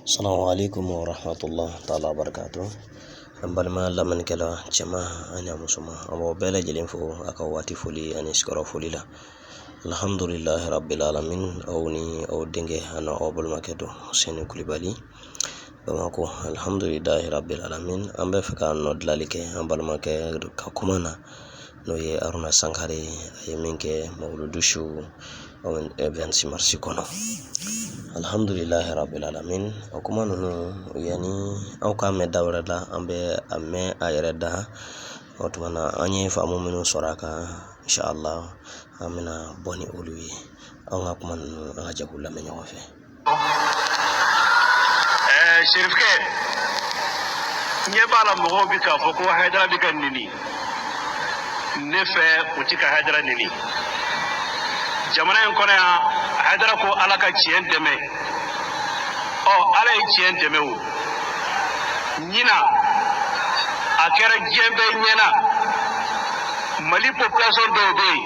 Salamu alaikum wa rahmatullah taala wa barakatuh. An balima lamɛnnikɛla cɛman ani a musoman, an b'aw bɛɛ lajɛlen fo a ka waati foli ani sigiyɔrɔ foli la. Alhamdulilahi rabbil alamin. Aw ni aw denkɛ ani aw balimakɛ don Husɛni Kulibali Bamakɔ. Alhamdulilahi rabbil alamin. An bɛ fɛ ka nɔ dilali kɛ an balimakɛ ka kuma na, n'o ye Aruna Sankare ye. A ye min kɛ mawuludu su 26 mars kɔnɔ. Alhamdulilahi rabbil alamin. O kuma ninnu, yanni aw k'a mɛn da wɛrɛ la, an bɛ a mɛn a yɛrɛ da. O tuma na, an ye faamu minnu sɔrɔ a kan, inshallah an bɛna bɔ ni olu ye. Anw ka kuma ninnu, an ka jɛ k'u lamɛn ɲɔgɔn fɛ. Serifukɛ, ɲɛ b'a la mɔgɔw bɛ k'a fɔ ko Hayidara bɛ ka neni. Ne fɛ, u ti ka Hayidara neni. Jamana in kɔnɔ yan, Hayidara ko Ala ka tiɲɛ dɛmɛ. Ɔ, Ala ye tiɲɛ dɛmɛ. O ɲina, a kɛra diɲɛ bɛɛ ɲɛna, Mali population dɔw bɛ yen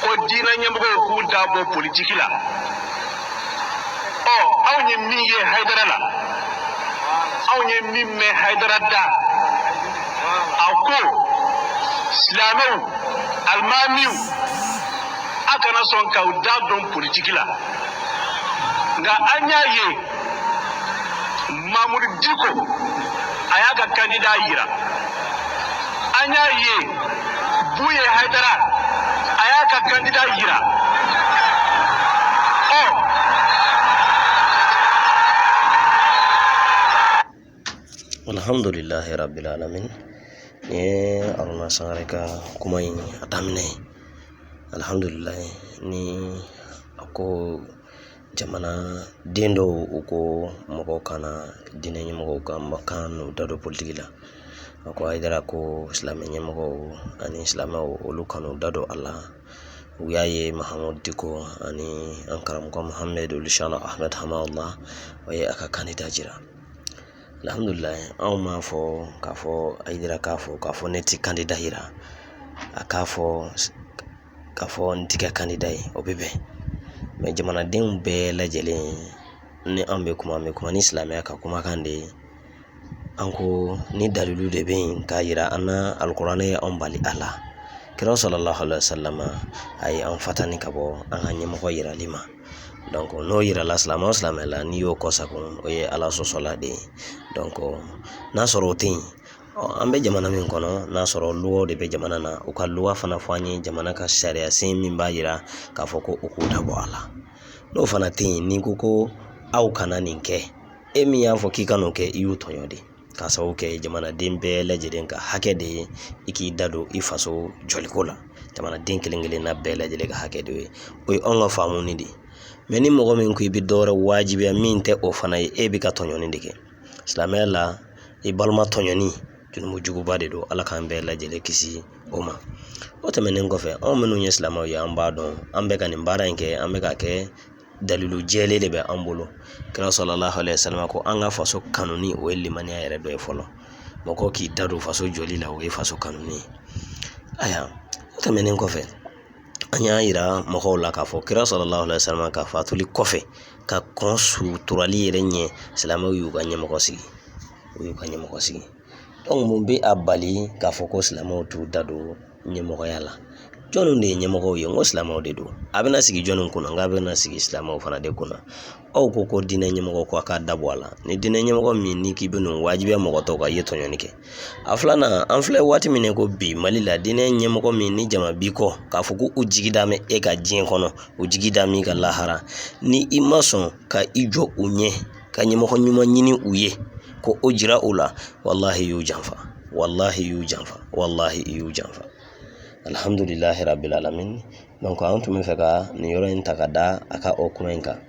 ko diinɛ ɲɛmɔgɔw k'u da bɔ politiki la. Ɔ, anw ye min ye Hayidara la, anw ye min mɛn Hayidara da, a ko silamɛw, alimamiw, a kana sɔn k'aw da don politiki la. Nka an y'a ye Mamudu Diko, a y'a ka kandida yira. An y'a ye Buye Hayidara, a y'a ka kandida yira. Ɔ. Alhamdulilahi rabbil alamin. Nin ye Aruna Sangare ka kuma in a daminɛ ye. Alhamdulilahi, ni a ko jamana den dɔw, u ko mɔgɔw kana diinɛ ɲɛmɔgɔw ka kan n'u da don politiki la. A ko Hayidara ko silamɛ ɲɛmɔgɔw ani silamɛw, olu kan'u da don a la. U y'a ye Mahamudu Diko ani an karamɔgɔ Muhamɛd Cheikhna Ahmed Hamawula, o ye a ka kandida jira. Alhamdulilayi, anw m'a fɔ k'a fɔ Hayidara k'a fɔ k'a fɔ ne ti kandida yira. A k'a fɔ k'a fɔ n ti kɛ kandida ye, o bɛ bɛn. Mɛ jamanadenw bɛɛ lajɛlen ni an bɛ kuma, an bɛ kuma ni silamɛya ka kumakan de ye. An ko ni dalilu de bɛ yen k'a yira an na, alikuranɛ ye anw bali a la, kira sallallahu alaihi wasallam a ye an fatani ka bɔ an ka ɲɛmɔgɔ yirali ma. Donc n'o yirala silamɛ o silamɛ la, n'i y'o kɔsagon, o ye Ala sɔsɔla de ye. Donc n'a sɔrɔ o tɛ yen, an bɛ jamana min kɔnɔ, n'a sɔrɔ luwaw de bɛ jamana na, u ka luwa fana fɔ an ye, jamana ka sariya sen min b'a yira k'a fɔ ko u k'u da bɔ a la. N'o fana tɛ yen, n'i ko ko aw kana nin kɛ, e min y'a fɔ k'i ka n'o kɛ, i y'u tɔɲɔ de, k'a sababu kɛ jamanaden bɛɛ lajɛlen ka hakɛ de ye i k'i da don i faso jɔliko la. Jamanaden kelen kelenna bɛɛ lajɛlen ka hakɛ de ye o ye, anw ka faamuni de ye. Mɛ ni mɔgɔ min ko i bɛ dɔwɛrɛ wajibiya min tɛ o fana ye, e bɛ ka tɔɲɔni de kɛ. Silamɛya la, i balima tɔɲɔni jurumu juguba de don. Ala k'an bɛɛ lajɛlen kisi o ma. O tɛmɛnen kɔfɛ, anw minnu ye silamɛw ye, an b'a dɔn an bɛ ka nin baara in kɛ, an bɛ ka kɛ dalilu jɛlen de bɛ an bolo. Kira sallallahu alaihi wasallam ko an ka faso kanuni, o ye limaniya yɛrɛ dɔ ye fɔlɔ. Mɔgɔ k'i da don faso jɔli la, o ye faso kanuni ye. Aya, o tɛmɛnen kɔfɛ, an y'a yira mɔgɔw la k'a fɔ kira sallallahu alaihi wasallam ka fatuli kɔfɛ, ka kɔn suturali yɛrɛ ɲɛ, silamɛw y'u ka ɲɛmɔgɔ sigi, u y'u ka ɲɛmɔgɔ sigi. Donc mun bɛ a bali k'a fɔ ko silamɛw t'u da don ɲɛmɔgɔya la? Jɔnni de ye ɲɛmɔgɔw ye? N ko silamɛw de don. A bɛna sigi jɔnni kunna? N k'a bɛna sigi silamɛw fana de kunna. Aw ko ko diinɛ ɲɛmɔgɔ ko a k'a da bɔ a la. Ni diinɛ ɲɛmɔgɔ min n'i k'i bɛ n'o wajibiya mɔgɔ tɔw kan, i ye tɔɲɔni kɛ. A filanan, an filɛ waati min na ko bi Mali la, diinɛ ɲɛmɔgɔ min ni jama b'i kɔ k'a fɔ ko u jigi da bɛ e ka diɲɛ kɔnɔ, u jigi da min ka lahara, ni i ma sɔn ka i jɔ u ɲɛ ka ɲɛmɔgɔ ɲuman ɲini u ye ko o jira u la, walahi y'u janfa, walahi y'u janfa, walahi i y'u janfa. Alhamdulilahi rabbil alamin. Donc an tun bɛ fɛ ka nin yɔrɔ in ta ka da a ka o kuma in kan.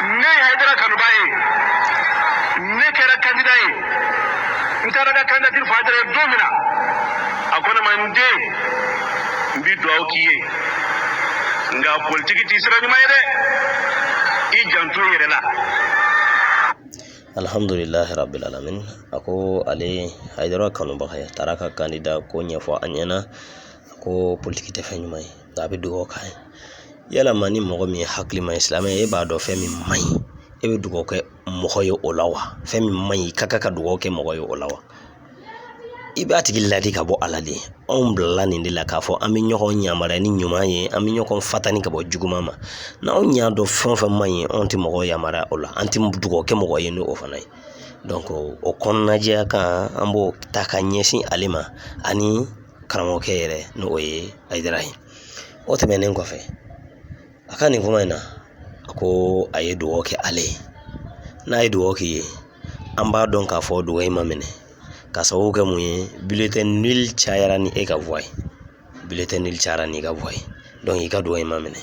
Ne ye Hayidara kanuba ye, ne kɛra kandida ye. N taara ka candidature fɔ Hayidara ye don min na, a ko ne ma: "N den, n bi dugawu k'i ye, nka politiki t'i sira ɲuman ye dɛ, i janto i yɛrɛ la." Alhamdulilahi rabbil alamin. A ko ale Hayidara kanubaga ye, taara ka kandida ko ɲɛfɔ a ɲɛna. A ko politiki tɛ fɛn ɲuman ye, nka a bɛ dugawu k'a ye. Yalama ni mɔgɔ min ye hakilima ye, silamɛ, e b'a dɔn fɛn min man ɲi, e bɛ dugawu kɛ mɔgɔ ye o la wa? Fɛn min man ɲi, i ka kan ka dugawu kɛ mɔgɔ ye o la wa? I b'a tigi ladi ka bɔ a la de. Anw bilala nin de la k'a fɔ an bɛ ɲɔgɔn yamaruya ni ɲuman ye, an bɛ ɲɔgɔn fatani ka bɔ juguman ma. N'anw y'a dɔn fɛn o fɛn man ɲi, anw tɛ mɔgɔw yamaruya o la, an tɛ dugawu kɛ mɔgɔ ye ni o fana ye. Donc o kɔnɔnajɛya kan, an b'o ta ka ɲɛsin ale ma ani karamɔgɔkɛ yɛrɛ, n'o ye Hayidara ye. O tɛmɛnen kɔfɛ, a ka nin kuma in na, a ko a ye dugawu kɛ ale ye. N'a ye dugawu k'i ye, an b'a dɔn k'a fɔ dugawu in ma minɛ, ka sababu kɛ mun ye? Bulletin nul cayara ni e ka voix ye, bulletin nul cayara n'i ka voix ye, donc i ka dugawu in ma minɛ.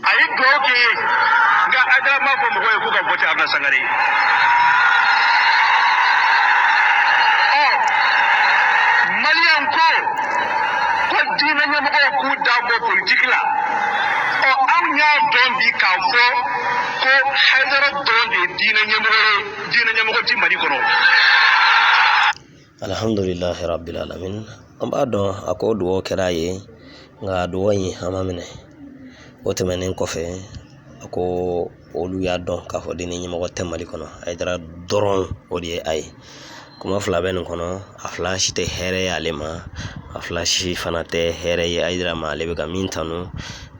A ye dugawu kɛ ye, nka Hayidara m'a fɔ mɔgɔw ye k'u ka voter Haruna Sangare ye. Ɔ, Maliyɛn ko ko diinɛ ɲɛmɔgɔw k'u da bɔ politiki la. Ɔ, anw y'a dɔn bi k'a fɔ ko Hayidara dɔrɔn de ye diinɛ ɲɛmɔgɔ ye, diinɛ ɲɛmɔgɔ ti Mali kɔnɔ. Alhamdulilahi rabbil alamin. An b'a dɔn a ko dugawu kɛra a ye, nka dugawu in a ma minɛ. O tɛmɛnen kɔfɛ, a ko olu y'a dɔn k'a fɔ diinɛ ɲɛmɔgɔ tɛ Mali kɔnɔ, Hayidara dɔrɔn o de ye a ye. Kuma fila bɛ nin kɔnɔ, a fila si tɛ hɛrɛ ye ale ma, a fila si fana tɛ hɛrɛ ye Hayidara ma, ale bɛ ka min tanu,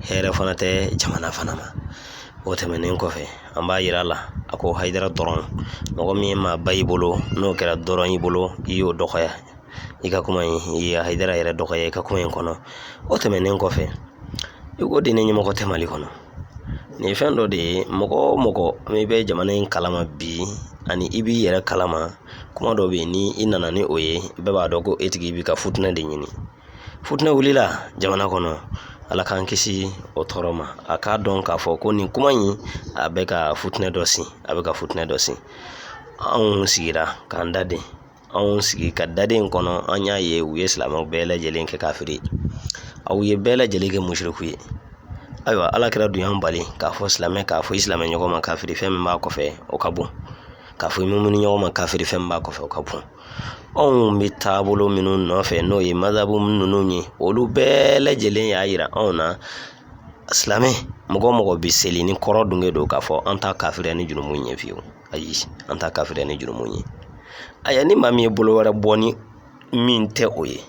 hɛrɛ fana tɛ jamana fana ma. O tɛmɛnen kɔfɛ, an b'a yira a la, a ko Hayidara dɔrɔn, mɔgɔ min ye maaba y'i bolo, n'o kɛra dɔrɔn i bolo, i y'o dɔgɔya i ka kuma in, i ye Hayidara yɛrɛ dɔgɔya i ka kuma in kɔnɔ. O tɛmɛnen kɔfɛ, i ko diinɛ ɲɛmɔgɔ tɛ Mali kɔnɔ. Nin ye fɛn dɔ de ye, mɔgɔ o mɔgɔ n'i bɛ jamana in kalama bi, ani i b'i yɛrɛ kalama, kuma dɔ bɛ yen, ni i nana ni o ye, bɛɛ b'a dɔn ko e tigi b'i ka futinɛ de ɲini. Futinɛ wulila jamana kɔnɔ, Ala k'an kisi o tɔɔrɔ ma. A k'a dɔn k'a fɔ ko nin kuma in, a bɛ ka futinɛ dɔ sin, a bɛ ka futinɛ dɔ sin. Anw sigira k'an daden, anw sigi ka daden kɔnɔ, an y'a ye u ye silamɛw bɛɛ lajɛlen kɛ kafiri ye, aw ye bɛɛ lajɛlen kɛ musiriku ye. Ayiwa, Ala kira dun y'an bali k'a fɔ silamɛ, k'a fɔ i silamɛ ɲɔgɔn ma kafiri, fɛn min b'a kɔfɛ o ka bon, k'a fɔ i mumuni ɲɔgɔn ma kafiri, fɛn min b'a kɔfɛ o ka bon. Anw bɛ taabolo minnu nɔfɛ, n'o ye mazabu ninnu ye, olu bɛɛ lajɛlen y'a yira anw na, silamɛ mɔgɔ o mɔgɔ bɛ seli ni kɔrɔ dunge don k'a fɔ an t'a kafiriya ni jurumu ye fiyewu, ayi, an t'a kafiriya ni jurumu ye. Aya, ni maa min ye bolo wɛrɛ bɔ ni min tɛ o ye,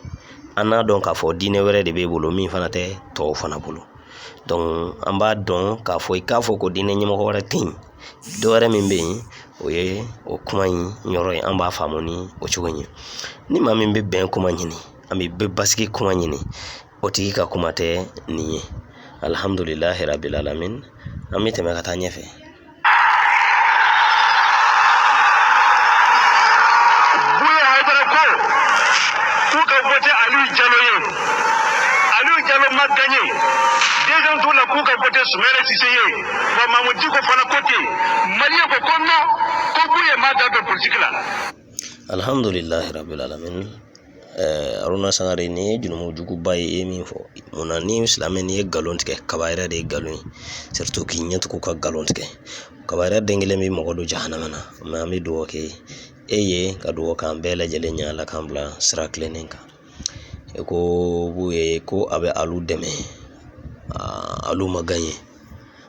an n'a dɔn k'a fɔ diinɛ wɛrɛ de b'e bolo min fana tɛ tɔw fana bolo. Donc an b'a dɔn k'a fɔ i k'a fɔ ko diinɛ ɲɛmɔgɔ wɛrɛ tɛ yen, dɔ wɛrɛ min bɛ yen, o ye o kuma in yɔrɔ ye, an b'a faamu ni o cogo in ye. Ni maa min bɛ bɛn kuma ɲini, an bɛ basigi kuma ɲini, o tigi ka kuma tɛ nin ye. Alhamdulilahi rabbil alamin. An bɛ tɛmɛ ka taa ɲɛfɛ. Buye Hayidara ko k'u ka voter Aliyu Jalo ye, Aliyu Jalo ma gagné deuxième tour la, k'u ka voter Sumayila Sise ye. Wa Mamu Diko fana ko ten. Maliyɛn ko ko non, ko Buye ma da don politique la. Alhamdulilahi rabbil alamin. Haruna Sangare, nin ye jurumu juguba ye i ye min fɔ. Munna ni silamɛ n'i ye nkalon tigɛ, kabayira de ye nkalon ye, surtout k'i ɲɛtugu ka nkalon tigɛ, kabayira den kelen bɛ mɔgɔ don jahanama na. Mais an bɛ dugawu kɛ e ye, ka dugawu k'an bɛɛ lajɛlen ɲɛ, Ala k'an bila sira tilennen kan. E ko Buye ko a bɛ alu dɛmɛ, alu ma gagné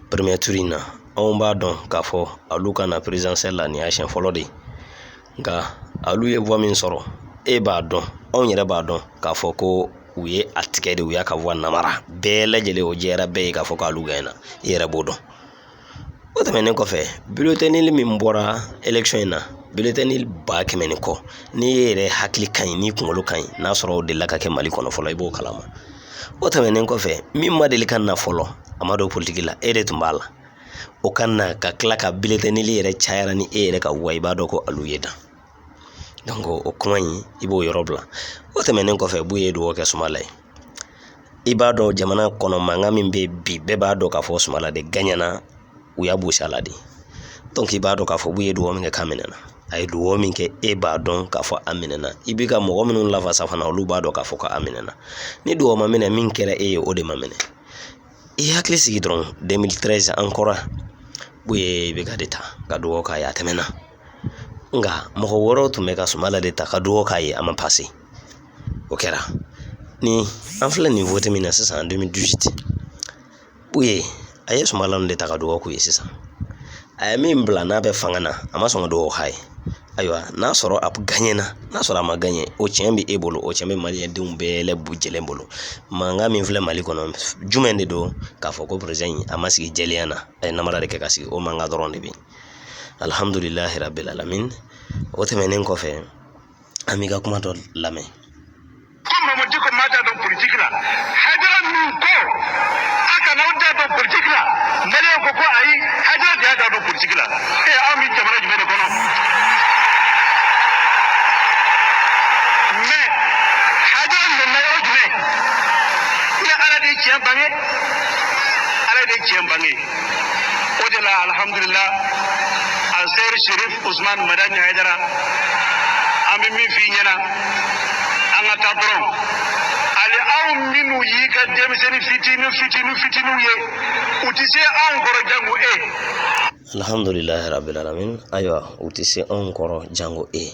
premier tour in na. Anw b'a dɔn k'a fɔ alu ka na présidentielle la, nin y'a siɲɛ fɔlɔ de ye, nka alu ye voix min sɔrɔ, e b'a dɔn, anw yɛrɛ b'a dɔn k'a fɔ ko u ye a tigɛ de, u y'a ka voix namara bɛɛ lajɛlen, o jɛra bɛɛ ye k'a fɔ k'alu gagné, i yɛrɛ b'o dɔn. O tɛmɛnen kɔfɛ, bulletin nul min bɔra élection in na, bulletin nul 100 000 ni kɔ, n'i yɛrɛ hakili ka ɲi, n'i kunkolo ka ɲi, n'a sɔrɔ o delila ka kɛ Mali kɔnɔ fɔlɔ, i b'o kalama. O tɛmɛnen kɔfɛ, min ma deli ka na fɔlɔ, a ma don politiki la, e de tun b'a la, o ka na ka tila ka bulletin nul yɛrɛ cayara ni e yɛrɛ ka voix, i b'a dɔn ko alu ye dan. Donc o kuma in, i b'o yɔrɔ bila. O tɛmɛnen kɔfɛ, Buye ye dugawu kɛ Sumala ye. I b'a dɔn jamana kɔnɔ mankan min bɛ bi, bɛɛ b'a dɔn k'a fɔ Sumala de gagnana, u y'a bosi a la de. Donc i b'a dɔn k'a fɔ Buye ye dugawu min kɛ k'a minɛna, a ye dugawu min kɛ, e b'a dɔn k'a fɔ a minɛna. I b'i ka mɔgɔ minnu lafasa fana, olu b'a dɔn k'a fɔ ko a minɛna. Ni dugawu ma minɛ, min kɛra e ye, o de ma minɛ. I hakili sigi dɔrɔn, 2013 an kɔrɔ, Buye bɛ ka de ta ka dugawu k'a ye, a tɛmɛna. Nka mɔgɔ wɛrɛw tun bɛ ka Sumala de ta ka dugawu k'a ye, a ma pase. O kɛra ni an filɛ nin vote min na sisan 2018. Buye a ye Sumala de ta ka dugawu k'u ye sisan. A ye min bila n'a bɛ fanga na, a ma sɔn ka dugawu k'a ye. Ayiwa, n'a sɔrɔ a gaɲɛna, n'a sɔrɔ a ma gaɲɛ, o tiɲɛ bɛ e bolo, o tiɲɛ bɛ maliyɛndenw bɛɛ lajɛlen bolo. Mankan min filɛ Mali kɔnɔ, jumɛn de don k'a fɔ ko président in a ma sigi jɛlenya na, a ye namara de kɛ ka sigi, o mankan dɔrɔn de bɛ yen. Alhamdulilahi rabbil alamin. O tɛmɛnen kɔfɛ, an b'i ka kuma dɔ lamɛn. Ko Mamadou Dicko m'a da don politiki la, Hayidara min ko a kana aw da don politiki la, maliyɛnw ko ko ayi, Hayidara de y'a da don politiki la. E, aw bɛ jamana jumɛn de kɔnɔ? Mais Hayidara nana yɔrɔ jumɛn? Ni Ala de ye tiɲɛ bange, Ala de ye tiɲɛ bange. O de la, alhamdulillah, Ansɛri Sherif Usman Madani Hayidara, an bɛ min f'i ɲɛna, an ka taa dɔrɔn. Hali anw minnu y'i ka denmisɛnnin fitinin fitinin fitininw ye, u tɛ se anw kɔrɔ jango e. Alhamdulilahi rabbil alamin. Ayiwa, u tɛ se anw kɔrɔ jango e.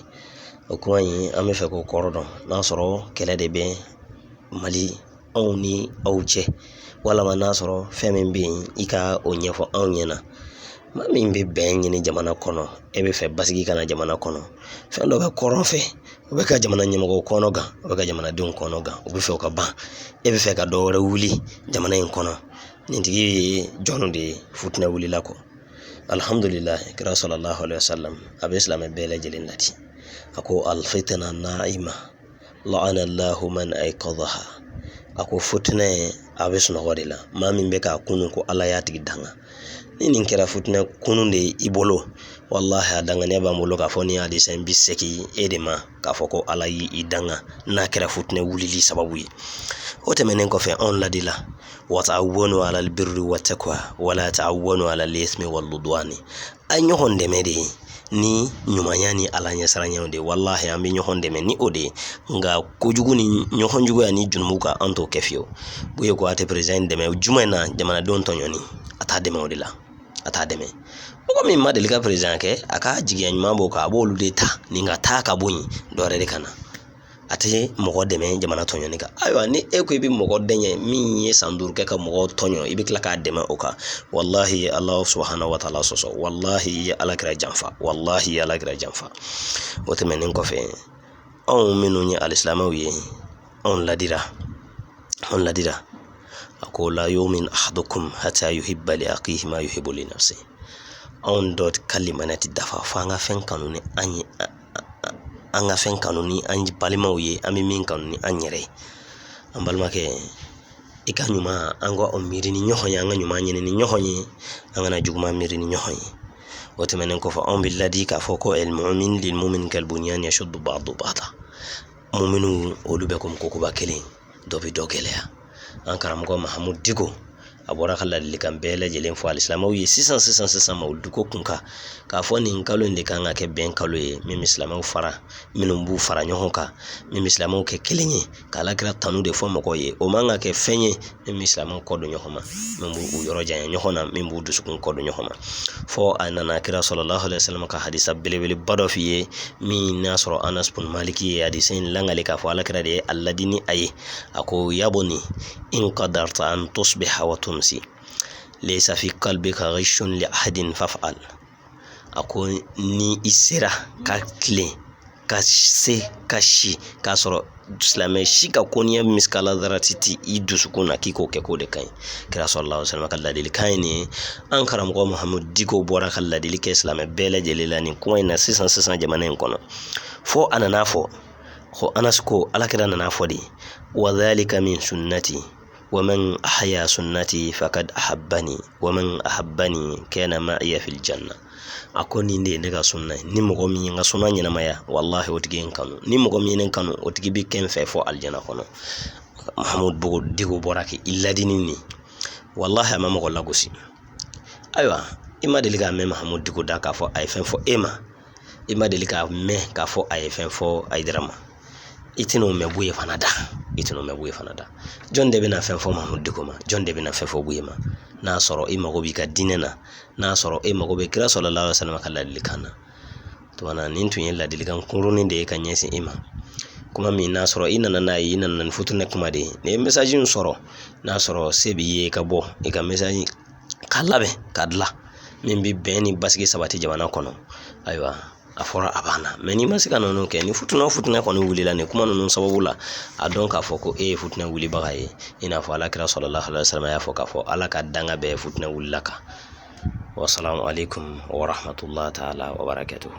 O kuma in, an bɛ fɛ k'o kɔrɔ dɔn, n'a sɔrɔ kɛlɛ de bɛ Mali anw ni aw cɛ, walama n'a sɔrɔ fɛn min bɛ yen, i ka o ɲɛfɔ anw ɲɛna. Maa min bɛ bɛn ɲini jamana kɔnɔ, e bɛ fɛ basigi ka na jamana kɔnɔ, fɛn dɔ bɛ kɔrɔn fɛ, o bɛ ka jamana ɲɛmɔgɔw kɔnɔ gan, o bɛ ka jamanadenw kɔnɔ gan, u bɛ fɛ o ka ban, e bɛ fɛ ka dɔ wɛrɛ wuli jamana in kɔnɔ. Nin tigi ye jɔn de ye? Futinɛ wulila kɔ. Alhamdulilahi, kira sallallahu alaihi wasallam a bɛ silamɛ bɛɛ lajɛlen ladi, a ko alfitna naima la'ana Allahu man ayqadhaha. A ko futinɛ a bɛ sunɔgɔ de la, maa min bɛ k'a kunu, ko Ala y'a tigi danga. Ni nin kɛra futinɛ kunun de ye i bolo, walahi a danganiya b'an bolo k'a fɔ nin hadisa in bɛ segin e de ma, k'a fɔ ko Ala y'i danga n'a kɛra futinɛ wulili sababu ye. O tɛmɛnen kɔfɛ, anw ladila wa ta'awwanu ala albirri wa taqwa wala ta'awwanu ala al-ithmi wal udwani. A ye ɲɔgɔn dɛmɛ de ye ni ɲumanya ni Ala ɲɛsiranyaw de ye. Walahi an bɛ ɲɔgɔn dɛmɛ ni o de ye, nka kojugu ni ɲɔgɔn juguya ni jurumu kan, an t'o kɛ fiyewu. Buye ko a tɛ président dɛmɛ jumɛn na? Jamanadenw tɔɲɔni, a t'a dɛmɛ o de la, a t'a dɛmɛ. Mɔgɔ min ma deli ka président kɛ, a ka jigiya ɲuman b'o kan, a b'olu de ta nin ka taa ka bɔ yen, dɔ wɛrɛ de ka na. A tɛ mɔgɔ dɛmɛ jamana tɔɲɔni kan. Ayiwa, ni e ko i bɛ mɔgɔ dɛmɛ min ye san 5 kɛ ka mɔgɔ tɔɲɔ, i bɛ tila k'a dɛmɛ o kan, walahi Ala subahana wa taala sɔsɔ, walahi i ye Ala kira janfa, walahi i ye Ala kira janfa. O tɛmɛnen kɔfɛ, anw minnu ye alisilamɛw ye, anw ladira, anw ladira, a ko la yumin ahadukum hatta yuhibba li akhihi ma yuhibbu li nafsi. Anw dɔ ka limaniya ti dafa fo an ka fɛn kanu ni an ye, an ka fɛn kanu ni an balimaw ye, an bɛ min kanu ni an yɛrɛ ye. An balimakɛ, i ka ɲuman, an ka o miiri ni ɲɔgɔn ye, an ka ɲuman ɲini ni ɲɔgɔn ye, an kana juguman miiri ni ɲɔgɔn ye. O tɛmɛnen kɔfɛ, anw bɛ ladi k'a fɔ ko al-mu'min lil-mu'min kal-bunyan yashuddu ba'du ba'da. Muminu olu bɛ komi kokoba kelen, dɔ bɛ dɔ gɛlɛya. An karamɔgɔ Mahamudu Diko a bɔra ka ladilikan bɛɛ lajɛlen fɔ alisilamɛw ye sisan sisan sisan mawuluduko kun kan, k'a fɔ nin kalo in de kan ka kɛ bɛn kalo ye, min bɛ silamɛw fara, minnu b'u fara ɲɔgɔn kan, min bɛ silamɛw kɛ kelen ye, ka Alakira tanu de fɔ mɔgɔw ye. O man ka kɛ fɛn ye min bɛ silamɛw kɔ don ɲɔgɔn ma, min b'u yɔrɔ janya ɲɔgɔn na, min b'u dusukun kɔ don ɲɔgɔn ma. Fɔ a nana kira sallallahu alaihi wasallam ka hadisa belebeleba dɔ f'i ye, min n'a sɔrɔ Anas bun Maliki ye hadisa in langali, k'a fɔ Alakira de ye a ladi ni a ye. A ko yabuni in qadarta an tusbiha wa tumsi laysa fi qalbika ghishun li ahadin faf'al. A ko ni i sera ka tilen ka se ka si k'a sɔrɔ silamɛ si ka koniya misikala darati ti i dusukun na, k'i k'o kɛ, k'o de ka ɲi. Kira sallallahu alaihi wasallam ka ladilikan ye nin ye. An karamɔgɔ Mahamudu Diko bɔra ka ladili kɛ silamɛ bɛɛ lajɛlen la nin kuma in na sisan sisan jamana in kɔnɔ. Fo a nana fɔ ko Anas ko Alakira nana fɔ de wa dhalika min sunnati wa man ahya sunnati faqad ahabbani wa man ahabbani kana ma'iya fil janna. A ko nin de ye ne ka sunna ye, ni mɔgɔ min ye n ka sunna ɲɛnamaya, walahi o tigi ye n kanu, ni mɔgɔ min ye ne kanu, o tigi bɛ kɛ n fɛ fɔ alijana kɔnɔ. Mahamudu Diko bɔra k'i ladi ni nin, walahi a ma mɔgɔ lagosi. Ayiwa, i ma deli k'a mɛn Mahamudu Diko da k'a fɔ a ye fɛn fɔ e ma, i ma deli k'a mɛn k'a fɔ a ye fɛn fɔ Hayidara ma, i tɛn'o mɛn Buye fana da, i tɛn'o mɛn Buye fana da. Jɔn de bɛna fɛn fɔ Mahamudu Diko ma? Jɔn de bɛna fɛn fɔ Buye ma? N'a sɔrɔ i mago b'i ka diinɛ na, n'a sɔrɔ e mago bɛ kira sallallahu alaihi wasallam ka ladilikan na. Tuma na nin tun ye ladilikan kunkurunin de ye ka ɲɛsin i ma. Kuma min n'a sɔrɔ i nana n'a ye, i nana ni futinɛ kuma de ye. N'i ye message in sɔrɔ, n'a sɔrɔ se b'i ye, i ka bɔ i ka message ka labɛn ka dilan min bɛ bɛn ni basigi sabati jamana kɔnɔ. Ayiwa, a fɔra a banna. Mɛ n'i ma se ka ninnu kɛ, ni futinɛ o futinɛ kɔni wulila nin kuma ninnu sababu la, a dɔn k'a fɔ ko e ye futinɛ wulibaga ye. I n'a fɔ Alakira sallallahu alaihi wasallam y'a fɔ k'a fɔ Ala ka danga bɛɛ futinɛ wulila kan. Wasalamu alaikum wa rahmatullahi ta'ala wa barakatuhu.